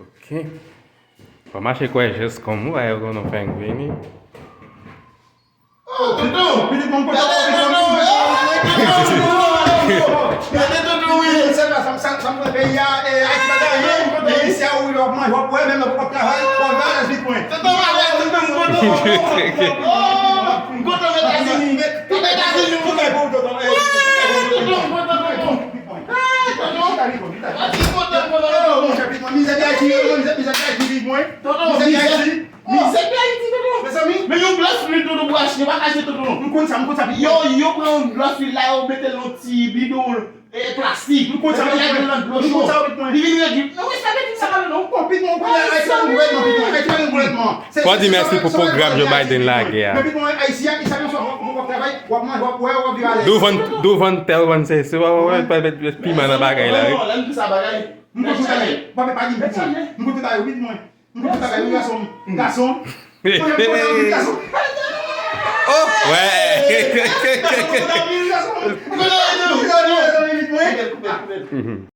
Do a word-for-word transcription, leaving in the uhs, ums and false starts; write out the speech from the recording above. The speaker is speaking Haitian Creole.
Ok. Fò mache kwè jès kòm ou, a yo konnen w fè vini. Oh, tonton! Pitit mwen, gade tonton! Gade tonton, wi! Se pa sa, sa, sa m pran peyi a, e, Ayiti pa gen anyen, men isi a, wi, w ap manje, w ap bwè, menm lè w p ap travay, w ap vale vit mwen. Tonton, m kontan, tonton, m kontan. Oh, m kontan Etazini. Tonton, Etazini, m kontan. Tonton, m kontan, tonton. Ah, tonton. Tonton, m kontan, tonton. Oh, mon chè, pitit mwen, mizè de Ayiti, mizè, mizè de Ayiti, pitit mwen. Tonton, mizè de Ayiti. Mizè de Ayiti, tonton. Mezanmi. Men yon glas lwil tonton pou achte, pa kache tonton. M konn sa, m konn sa. Yo, yo pran yon glas lwil la, yo mete l nan ti bidon, e, plastik. M konn sa, yo mete l nan dlo cho. M konn sa, pitit mwen. Li vin redwi. Non, men sa vle di sa, non. Bon, pitit mwen, ou konnen Ayiti pa gen gouvènman, pitit mwen. Ayiti pa gen gouvènman. Fò di mèsi pou pwogram Joe Biden lage a. Men pitit mwen, Ayiti a, sa yon sòt, w ap travay, w ap manje, w ap bwè, w ap viv alèz. Douvan, douvan tèl vann se, se, w ap, w ap, w ap met piman nan bagay la, wi. Non, lè m di sa bagay. M konn tout bagay. Pa, pa di m pitit mwen. M konn tout bagay, pitit mwen. M konn tout bagay, wi, gason m. Gason. Mwen, mwen, mwen, gason. Oh, wè. Mwen, mwen, gason. Mwen, mwen, mwen, mwen.